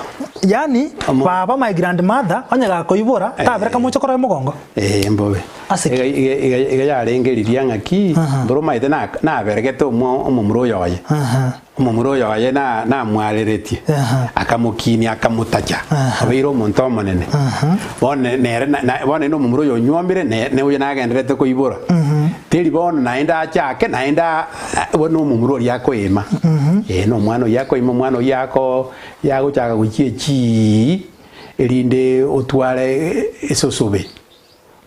yaani Omo- baba my grandmother onye gakoibora tabereka mochokoro oye mogongo. Ee, mbobe. Ase ki? Iga- iga- iga- iga yarenge riria ng'aki, mboro omanyete na- naberegete omo- omomura oyo oye. Omomura oyo aye namwareretie, akamokinia, akamotacha, obeire omonto omonene. Bono nere bono naende omomura oyo onyuomire, ne oyo nagendererete koibora. Teri bono naende achake, naende bono omomura oria akoima. Ee, na omwana oyio akoima, omwana oyio ako yagochaka gochia echii, erinde otware esosobe.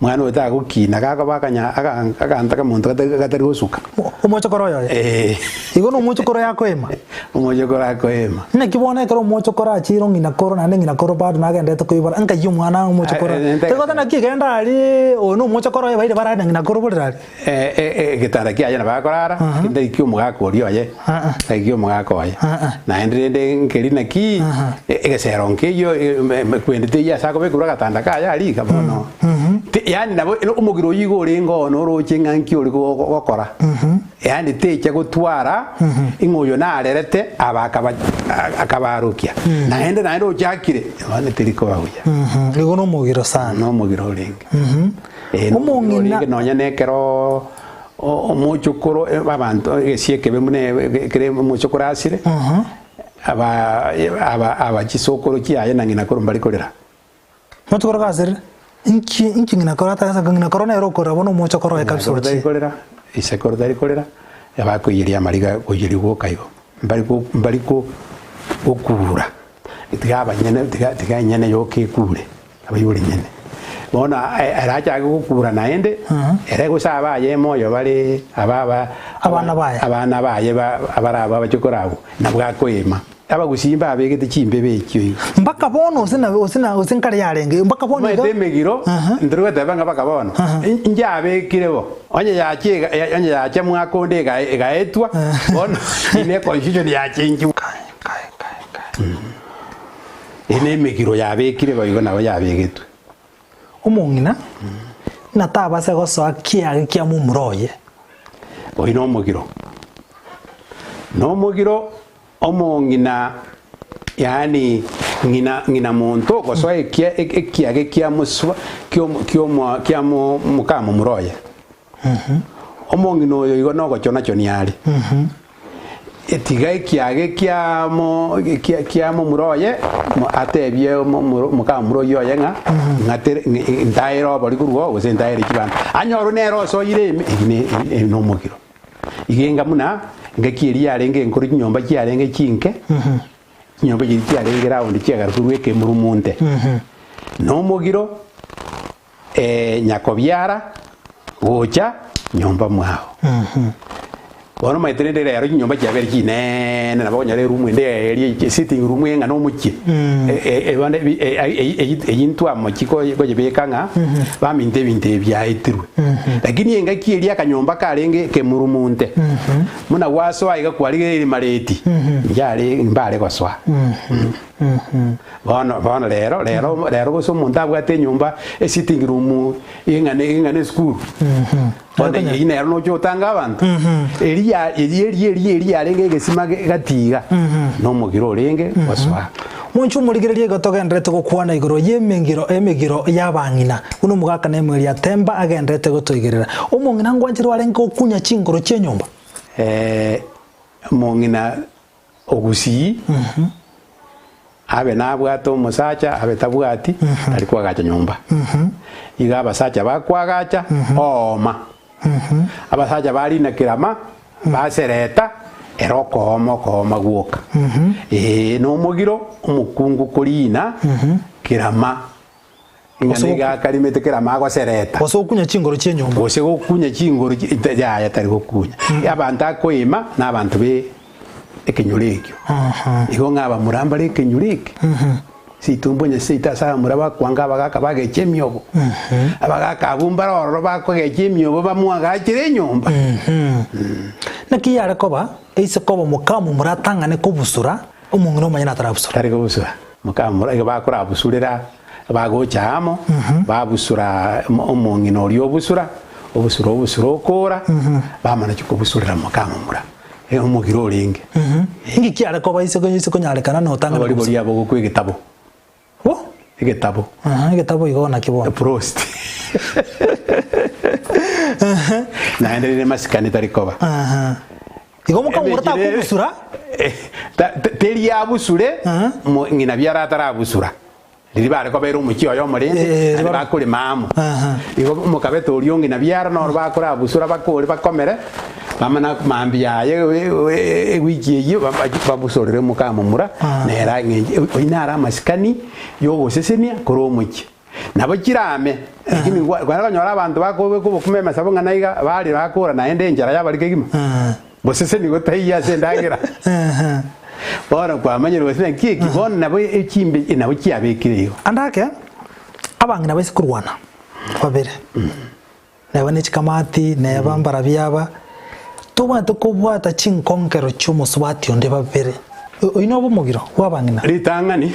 Mwana oyo tagokina, gakoba akanya aganto akamonto gatari gosuka. Omochokoro oyo oye? Ee. Igo nomochokoro oye akoema? Omochokoro akoema. Naki bono ekero omochokoro achiire ng'ina koro naende ng'ina koro bado nagenderete koibora, nkai omwana omochokoro? Tegota naki genda aria oyo nomochokoro oye baire barare na ng'ina koro borere aria. Egetanda kiaye nabo akorara, kende tari ki'omogaka oria oye, tari ki'omogaka oye. Naende rende nkeri naki, egesero nkeyio kwende teiyo ase akobekerwa agatanda kaye aria iga bono. Yaani nabo omogiro oyio iga orenge oo noroche ng'a nki ore gokora. Yaani techa gotwara ing'a oyo narerete aba akaba akabarokia naende naende ochakire bono teri koba buya. Igo nomogiro sana. Nomogiro orenge. Eh, nomogiro Omong'ina orenge nonya na ekero omochokoro abanto egesie ekebe buna ekere omochokoro asire, aba aba aba chisokoro chiaye na ng'ina koro mbari korera. Mochokoro gasirire, inki inki ng'ina koro atagesa ng'ina koro nere okorera bono omochokoro oye kabisa Ng'ina koro tari ochie. korera, ise koro tari korera, abakoiyeria amariga koiyeria gwoka igo, mbari ko mbari ko gokura, tiga abanyene tiga tiga enyene yoka ekure, abaibori nyene. Bono ere achake gokura naende, ere gose abaye moyo bare aba aba Abana baye. abana baye ba abarabwo abachokoro abwo, nabwo akoema. Abagusii mbabegete chimbebe echio igo. Mpaka bono gose na gose na gose nkare yarenge mpaka bono iga. Omanyete emegiro, ntori goteba ng'a mpaka bono, njabekire bo, onye yachia ega onye yachia mwaka onde ega egaetwa, bono ine constitution yachenchiwa. Kai kai kai kai. Eye ne emegiro yabekire bo igo nabo yabegetwe. Omong'ina ng'a tabase gosoa kiage kia momura oye. Oyio nomogiro, nomogiro Omong'ina, yaani ng'ina ng'ina monto gosoa ekia ekiage kia moswa kiomo kiomo kia mo mokamomura oye. Omong'ina oyo igo nogochona-chonia are. Tiga ekiage kia mo kia kia momura oye mo atebie omo mo mokamomura oyio oye ng'a ng'atere ng'a ntaere obori korwa oo gose ntaere chibando. Anyorwe nere osoire ime eri ne eri nomogiro. Iga enga buna engaki eria yarenge enkoro chinyomba chiarenge chinke, chinyomba chiria chiarenge round chiagarwa ekemurumunte, na omogiro nyakobiara gocha nyomba mwao. Bono omanyete rende rero chinyomba chiabeire chineene nabo okonyora eroom ende eria esitting room eng'ana omochie, bono eyio ntwamochie koyebeka ng'a baminto ebinto ebi biaetirwe. Lakini engaki eria akanyomba karenge ekemurumunte, buna gwasoa iga kwarigereire mareti, yare mbare gosoa. Bono bono rero rero rero gose omonto abwate enyomba esitting room eng'ana eng'ana esukuru, bono eyio nero noche otanga abanto, eria eria eria eria eria yarenge egesima gati iga, na omogiro orenge gosoa. Monche omorigererie igo togendererete gokwana igoro y'emengiro emegiro y'abang'ina, buna omogaka na emweri atemba agendererete gotoigerera. Omong'ina ngwancherwa arenge gokunya chingoro chi'enyomba? Omong'ina ogusii, abe nabwate omosacha abe tabwati, tari koagacha nyomba. Igo abasacha bakoagacha, ooma. Abasacha barina kerama, basereta, ere okooma okooma gwoka. Ee, nomogiro omokungu korina kerama, ng'a nigo akarimete kerama agosereta. Gose gokunya chingoro chi'enyomba. Gose gokunya chingoro yaya tari gokunya. Abanto akoima na abanto be ekenyoro ekio. Igo ng'a abamura mbare ekenyoro eke. Seito mbonye seito ase abamura bakwanga abagaka bagecha emiobo. Abagaka abwo mbare ororo bakogecha emiobo bamwagachere enyomba. Naki yare koba, eise koba mokamomura atang'ane kobusura, omong'ina omonyene atarabusura. Tari kobusura, mokamomura igo bakorabusurera bagocha amo, babusura omong'ina oria obusura, obusura obusura okora, bamana kobusurera mokamomura. Omogiro orenge. Inki kiare koba ise ise konyarekana notang'ane Obori boria bogokwa egetabo. Bo? Egetabo. Aha, egetabo igo naki bono. Prost. Naende rire masikani tari koba. Aha. Igo mokamura takobusura? Teri abusure, ng'ina biara atarabusura. Riria bare kobeera omochie oye omorende, Eh, naende bare- bakorema amo. Aha. Igo omokabeta oria ong'ina biara noro bakorabusura bakore bakomere, bamana mambia yaye ewiki eyio babusorere omokamomura, Ah. nere ang'enche oyio naro amasikani yogosesenia korwa omochie. Nabo chirame, lakini gwa kware konyora abanto bakobeka obokima emasabo ng'a naiga baria bakora naende enchara yabaria kegima. Ah. Goseseni gotaiyo ase endagera. Aha. Bono kwamanyire gose naki eki, bono nabo echimbe nabo chiabekire igo. Ande ake, abang'ina baise korwana babere, neba ne chikamati, neba mbarabia aba, tobwate kobwata chinkonkero chi'omosubati onde babere. Oyio nobe omogiro bw'abang'ina. Ritang'ani,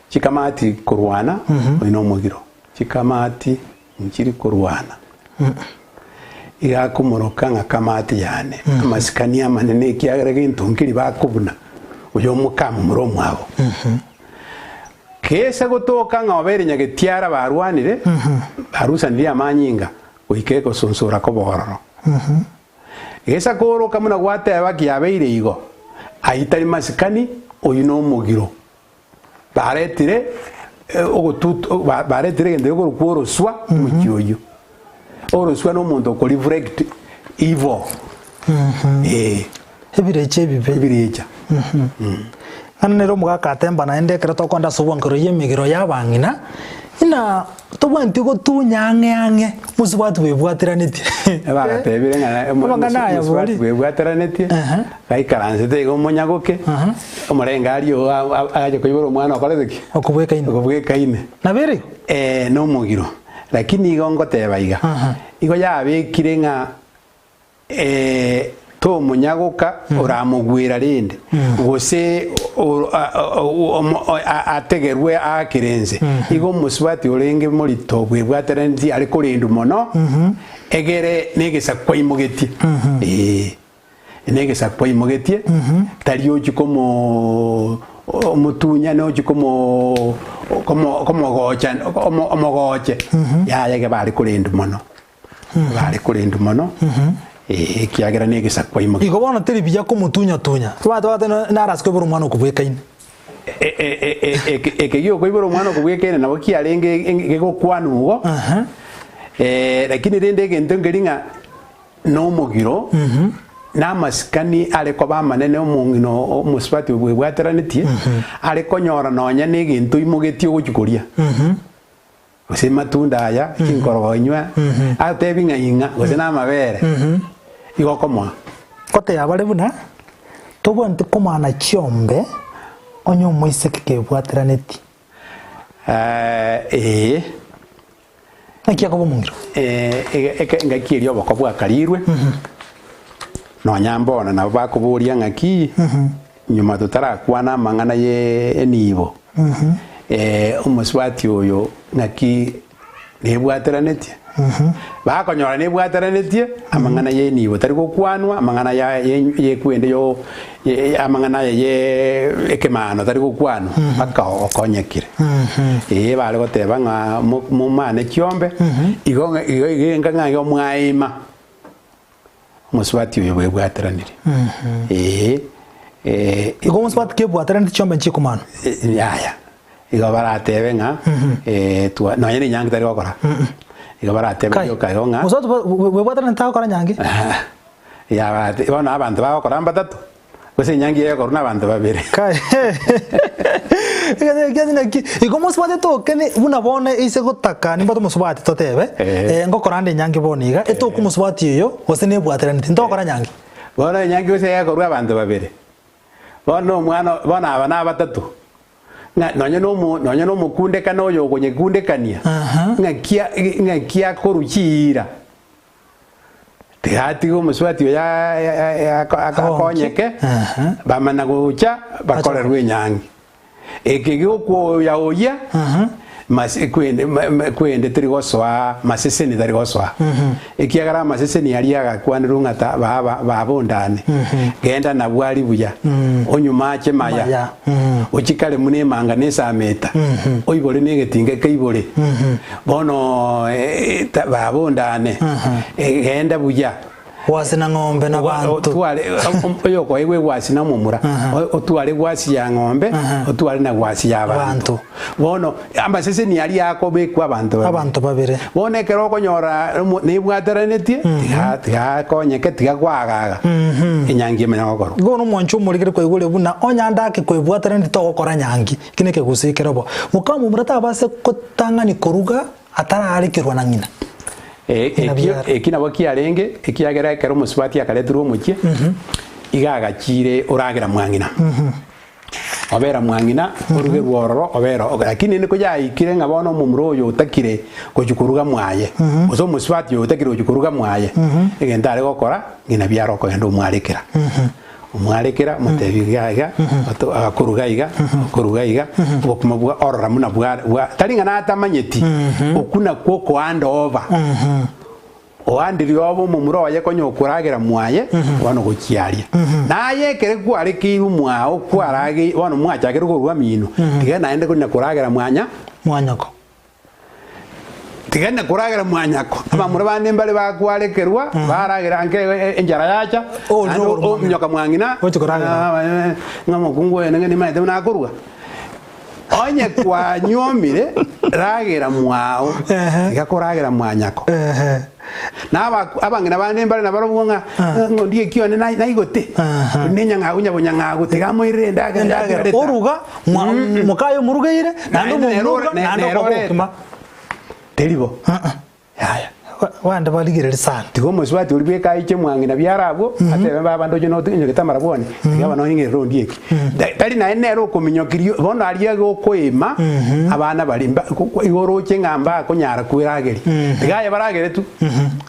chikamati korwana, oyio nomogiro. Chikamati nchiri korwana. Iga akomoroka ng'a kamati yane, amasikani amanene, ekiagera gento nkeria bakobuna oyo omokamomura omwabo. Gese gotoka ng'a obeire nyagetiara barwanire, barusanirie amanyinga goika egosonsora koba ororo. Gesa kooroka buna gwateba kiabeire igo, ayio tari masikani, oyio nomogiro. Baretire ogotutu baretire egento gekorokwa oroswa omochie oyio. Oroswa na omonto oko reflect evil. Eh. Ebirecha ebibe. Ebirecha. Ng'ana nere omogaka atemba naende ekero tokoenda ase obwankero y'emegiro y'abang'ina, ng'a tobwenereti gotunya ang'e ang'e mosubati bwebwateranetie. Bagatebire ng'a Amang'ana aya mosubati bori. bwebwateranetie, gaikaransete iga omonyagoke, omorengari oo ache koibora omwana okorete ki? Okobwekaine. Okobwekaine. Nabo ere igo? Eh, nomogiro. Lakini igo ngoteba iga, igo yabekire ng'a Ee, tomonyagoka oramogwera rende, gose ategerwe aakere ense. Igo omosubati orenge morito bwebwateranetie are korendwa mono, egere negesaku aimogetie. Ee, negesaku aimogetie, tari ochia komo omotunya nochia komo komogocha omogoche, yaya iga bare korendwa mono. Bare korendwa mono, ee, ekiagera negesaku aimogetie. Igo bono teri buya komotunya-tunya. Abanto bagateba nare ase koibora omwana okobwekaine. Eke giokoibora omwana okobwekaine nabo kiarenge gegokwanwa igo, lakini rende egento nkeri ng'a nomogiro na amasikani are koba amanene omong'ina omosubati bwebwateranetie are konyora nonya na egento oimogetie ogochia koria. Gose matunda aya, chinkorogo inywe, atebi ng'a ing'a, gose namabere, igo okomoa. Goteba bare buna, Tobwenereti komana chiombe onye omoiseke kebwateranetie. Ee. Naki akoba omong'ina? Engaki eria oboko bwakarirwe, nonya mbono nabo bakoboria ng'aki, nyuma totarakwana amang'ana y'enibo, omosubati oyo ng'aki nebwateranetie? Bakonyora nebwateranetie, amang'ana y'enibo tari gokwanwa, amang'ana ya y'ekwende yo amang'ana aya ye ekemano tari gokwanwa mpaka okonyekire. Ee bare goteba ng'a momane chiombe, igo ng'a igo iga ng'a igo mwaima. Omosubati oyo bwebwateranire. Ee, ee, Igo omosubati kebwateraneti chiombe nchikomana. Yaya, igo baratebe ng'a twa nonya na enyangi tari gokora. Igo baratebe Kai, rioka igo ng'a mosubati bwebwateraneti tagokora nyangi? Ya barate bono abanto bagokora mbatato, gose enyangi egokorwa na abanto babere. Kai, egento naki, igo mosubati tokene buna bono ase gotaka nimbwate omosubati totebe, ngokora ande enyangi bono iga, etoke omosubati oyo gose nebwateraneti, ntogokora nyangi? Bono enyangi gose egokorwa abanto babere, bono omwana bono aba nabatato, ng'a nonye na omo nonye na omokundekane oyo okonyekundekania, ng'aki ng'aki akorwa chiira. Tiga omosubati oyo akonyeke, bamana gocha bakorerwe enyangi. Eke giokwoya oyia, kwende teri gosoa, maseseni tari gosoa. Ekiagera amaseseni aria agakwanerwe ng'a ta baba babondane, genda nabwo aria buya, onywe mache maya, ochikare buna emanga na esameta, oibore na egetinga keibore. Bono baba ondane, genda buya. Gwasi na ng'ombe na banto. Otware oyokoegwa egwasi na omomura, otware egwasi ya ng'ombe, otware na gwasi ya abanto. Bono amaseseni aria akobekwa abanto babere. Abanto babere. Bono ekero okonyora nebwateranetie, tiga tiga akonyeke tiga kwagaga, enyangi emanye gokorwa. Igo bono omwancho omorikire kwaigure buna onye ande ake kwebwateranetie togokora nyangi, eki nekegusii kere bo. Mokamomura tabase Tang'ani koruga ataraarekerwa na ng'ina. Ng'ina Ekio biara. eki nabo kiarenge, ekiagera ekero omosubati akaretirwe omochie, iga agachiire oragera mwang'ina. Obera mwang'ina, orugerwe ororo, obera oo. Lakini rende koyaikire ng'a bono omomura oyo otakire gochia koruga mwaye, gose omosubati oyo otakire gochia koruga mwaye, egento are gokora, ng'ina biara okogenda omwarekera. Omwarekera, omotebi iga iga, akoruga iga, okoruga iga, obokima bwa orora buna bwa bwa tari ng'a natamanyeti, okwo nakwo okoanda oba. Oandirie obe omomura oye konya okoragera mwaye, bono gochia aria. Naye ekere kwarekeirwe mwao kwaragei bono mwachakire korua amino, tiga naende konya koragera mwanya. Mwanyoko. Tiga na koragera mwanyako. Abamura bande mbare bakwarekerwa, baragera nke enchara yacha, Orire naende okorwa mwang'ina. ominyoka mwang'ina, Gochi koragera. ng'a omokungu oyo ning'e nimaete buna akorua. Onye kwanyuomire, ragera mwao, Ehe. tiga koragera mwanyako. Ehe. Na aba- abang'ina bande mbare nabarobwo ng'a Ah. ng'a ondieki one nai- naigote, Aha. onde enyang'au nyabonyang'au, tiga amoirere endagera Endagera yatigarete. oruga mwa- mokaye omorugeire naende Naende nere omoruga ore- ne- naende nere okoba oreta. obokima. Teri bo. Ah, ah. Yaya. Bande barigereria sana. Tiga omosubati oria bweka aiche mwang'ina biara abwo, atebe baba ndoche nonyogete amarabwoni, tiga bono onying'erere ondieki. Tari naye nere okominyokiria bono aria iga okoima abana baria mba igo oroche ng'a mbakonyara kwerageria. Tiga aye baragere tu.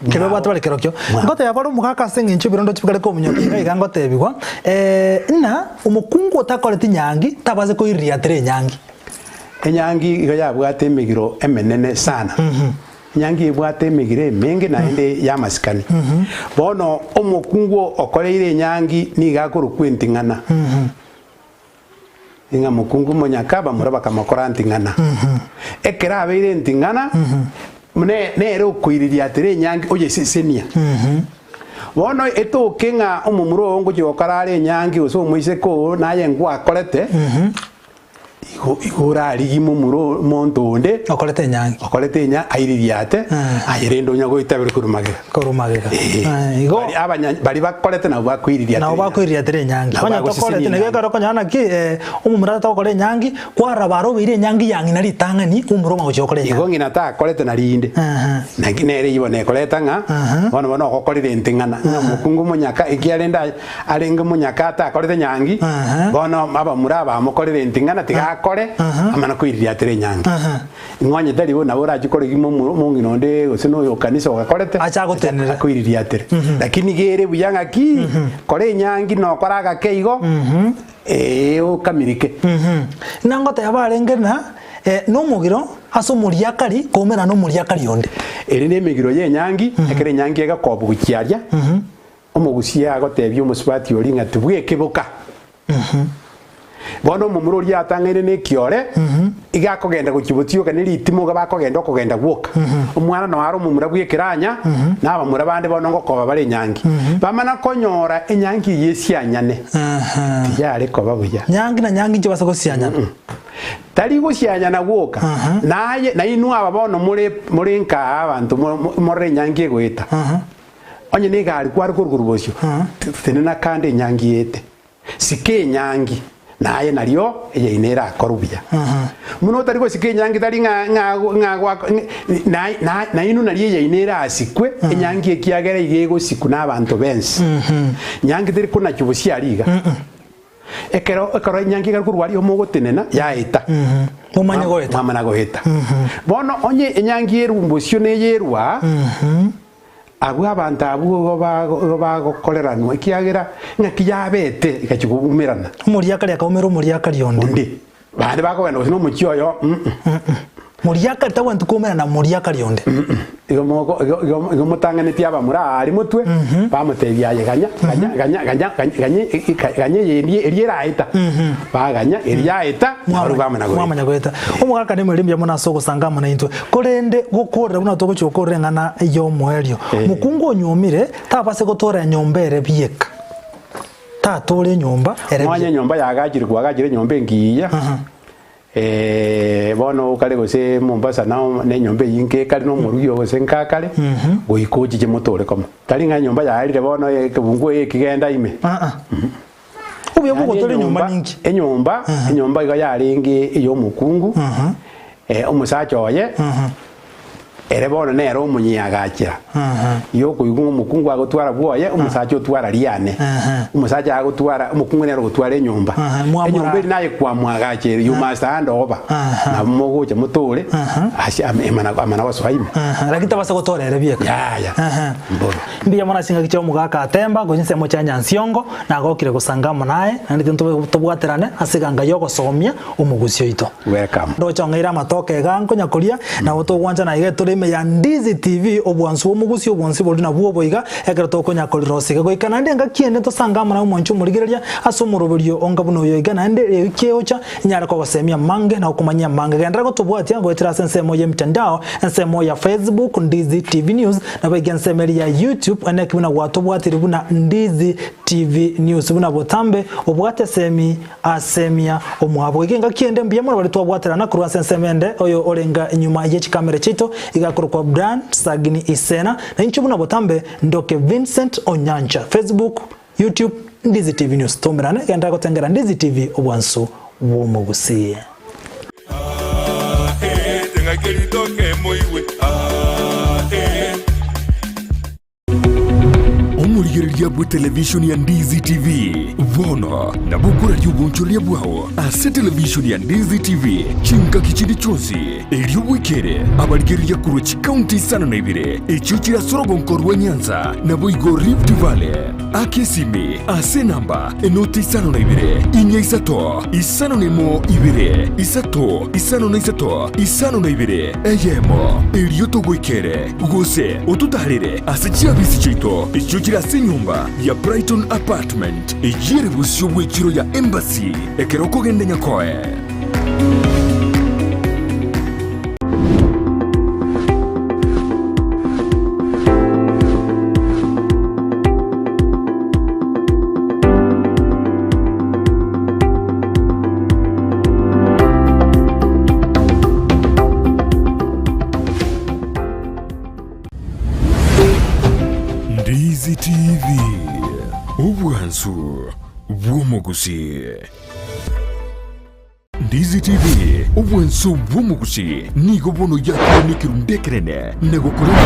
Kero babwate bare kerokio. Ngotebia bare omogaka ase eng'encho ebirondo chibikare kominyokia iga iga ngotebigwa, ng'a omokungu otakoreti nyangi tabase koiririatera enyangi. Enyangi iga yabwate emegiro emenene sana. Enyangi ebwate emegiro emenge naende y'amasikani. Bono omokungu okoreire enyangi nigo akorokwa enting'ana. Ng'a mokungu monyaka bamura bakamokora nting'ana. Ekero abeire enting'ana, ne- nere okoiririatera enyangi oyesesenia. Bono etoke ng'a omomura oo ngochia gokora are enyangi gose omoiseke oo naye ngwakorete, Igo igo orarigie momura omonto onde Okorete enyangi. okorete enya aiririate aye rende onya goitabera korwa magega. Korwa magega. Ee. Eh, igo Bari abanya bari bakorete nabo bakoiririatera nabo enyangi. bakoiririatera enyangi. Nabo Onye bagosesenia tokorete nabo enyangi. ekero okonyora naki eh, omomura tagokora enyangi, kwarora barobeire enyangi ya ng'ina ritang'ani, omomura omanya gochia gokora Igo enyangi. ng'ina takorete na rinde. Aha. Naki nere eyio bono ekoreta ng'a Aha. bono bono ogokorire enting'ana ng'a omokungu omonyaka ekiarende aye Arenge omonyaka atakorete nyangi, bono abamura abamokorere enting'ana tiga akore, amana koiririatera enyangi. Ng'onye tari bo nabo orache korigia omong'ina onde gose noyo o kanisa ogakorete, Ache agotenenere. akoiririatere. Lakini iga ere buya ng'aki, kora enyangi nokora agake igo, ee okamirike. Ng'a ngoteba arenge ng'a nomogiro ase omoriakari koumerana nomoriakari onde. Ere nemegiro y'enyangi, ekero enyangi egakobwa gochia aria, Omogusia agotebia omosubati oria ng'a tibwekeboka. Bono omomura oria atang'aine nekiore, iga akogenda gochia botioka ne ritimo iga bakogenda okogenda gwoka. Omwana noo are omomura bw'ekeranya, na abamura bande bono ngokoba bare enyangi. Bamana konyora enyangi eyio esianyane, tiyare koba buya. Nyangi na nyangi inche base gosianyana. Tari gosianyana gwoka, naye nainwe aba bono more more nkaa abanto morore enyangi egoeta. Onye negari kware korwa korwa bosio, tenena kande enyangi ete. Sika enyangi, naye nario eyaino erakorwe buya. Buna otari gosika enyangi tari ng'a ng'a ng'a gwako na na nainwe nario eyaino erasikwe enyangi ekiagera iga egosikwa na abanto bensi. Nyangi teri konachwa bosio aria iga. Ekero ekero enyangi ekare korwa aria mogotenena yaeta. Momanye goeta. Mwamana goeta. Bono onye enyangi erwa bosio neyerwa, Abwo abanto abwo igo igo bagokoreranwa, ekiagera ng'aki yabete egachia koumerana. Omoriakari akaumera omoriakari onde. Onde. Bande bakogenda gose nomochie oyo, mm. Moriakari tagwenereti koumerana na moriakari onde. Igo moko igo igo igo motang'anetie abamura aa aria motwe, bamotebia aye ganya, ganya, ganya, ganya, ganya, ganya ganya eye eria eraeta. Baganya, eria yaeta, nabarobwo bamanya goeta. Mwamanya goeta. Omogaka nemweri mbuya mono ase ogosanga amo naintwe. Korende gokorera buna togochia gokorera eng'ana y'omoerio, mokungu onyuomire tabase gotoora enyomba ere bieka. Tatoora enyomba ere Mwanya bieka. enyomba yagachire kwagachire enyomba engiya bono okare gose Mombasa nao na enyomba eyio inke ekare na omorugi oo gose nkakare, goika ochiche motore komo. Tari ng'a enyomba yaerire bono ekebunguo ekigenda ime. Obuya Yaani bw'ogotora enyomba enyomba ninki? enyomba enyomba igo yarenge ey'omokungu omosacha oye ere bono nere omonyeagachera yokoigwa ng'a omokungu agotwara bwoye omosacha otwara riane omosacha agotwara omokungu nere ogotwara enyomba Mwamora. enyomba eri naye kwamwagachere you must hand over nabo mogocha motore ase amana amana gosoa ime Lakini tabasa gotora ere bieka. yaya mbobe. Mbuya mono ase chingaki chia omogaka Atemba gochia ensemo chia Nyansiongo, nagokire gosanga amo naye, naende intwe tobwaterane ase eganga y'ogosomia omogusi oito. Welcome. Ndoche ong'eire amatoke iga nkonya koria, nabo togwanchana iga etore. ime ya Ndizi TV, obwansu bw'omogusi obonsi bori nabwo oboiga, ekero tokonya korirosia iga. Goika naende engaki ende tosange amo naye omwanchi omorigereria ase omoroberio onga buna oyo iga, naende ewiki egocha inyare kogosemia amange na gokomanyia amange. Genderera gotobwatia goetera ase ensemo y'emitandao, ensemo ya Facebook, Ndizi TV News, naboigo ensemo eria ya YouTube, ene ki buna gwatobwatire buna Ndizi TV News. Buna botambe obwate esemi asemia omwabo. Goika engaki ende mbuya mono baria twabwaterana korwa ase ensemo ende, oyo orenga nyuma ye chikamera chiaito iga akorokwa Brian Sagini Isena, na inche buna botambe ndoke Vincent Onyancha. Facebook, YouTube, Ndizi TV News. Toumerane, genderera gotengera Ndizi TV obwansu bw'omogusii. Ah, eh, teng'aki ritoke moigwe. Ah, eh. Omorigereria bw'etelevishoni ya Ndizi TV bono nabo okoraria obonchoreria bwao ase televishoni ya Ndizi TV chingaki chinde chionsi, erio bwekere abarigereria korwa chikaunti isano na ibere echio chire ase orogonko rwa Nyanza naboigo Rift Valley. Aka esimi ase enamba enoti isano na ibere, inya isato, 51 ibere, isato, 53, 52, eyemo, erio togoikere. Gose ototaarere ase chiabisi chiaito echio chire ase enyomba ya Brighton Apartment, eyio ere bosio bw'echiro ya Embassy, ekero okogenda Nyakoe. Ndizi TV, obwansu bw'omogusii. Ndizi TV, obwansu bw'omogusii nigo bono yakorwa nekerundu ekerene na gokora.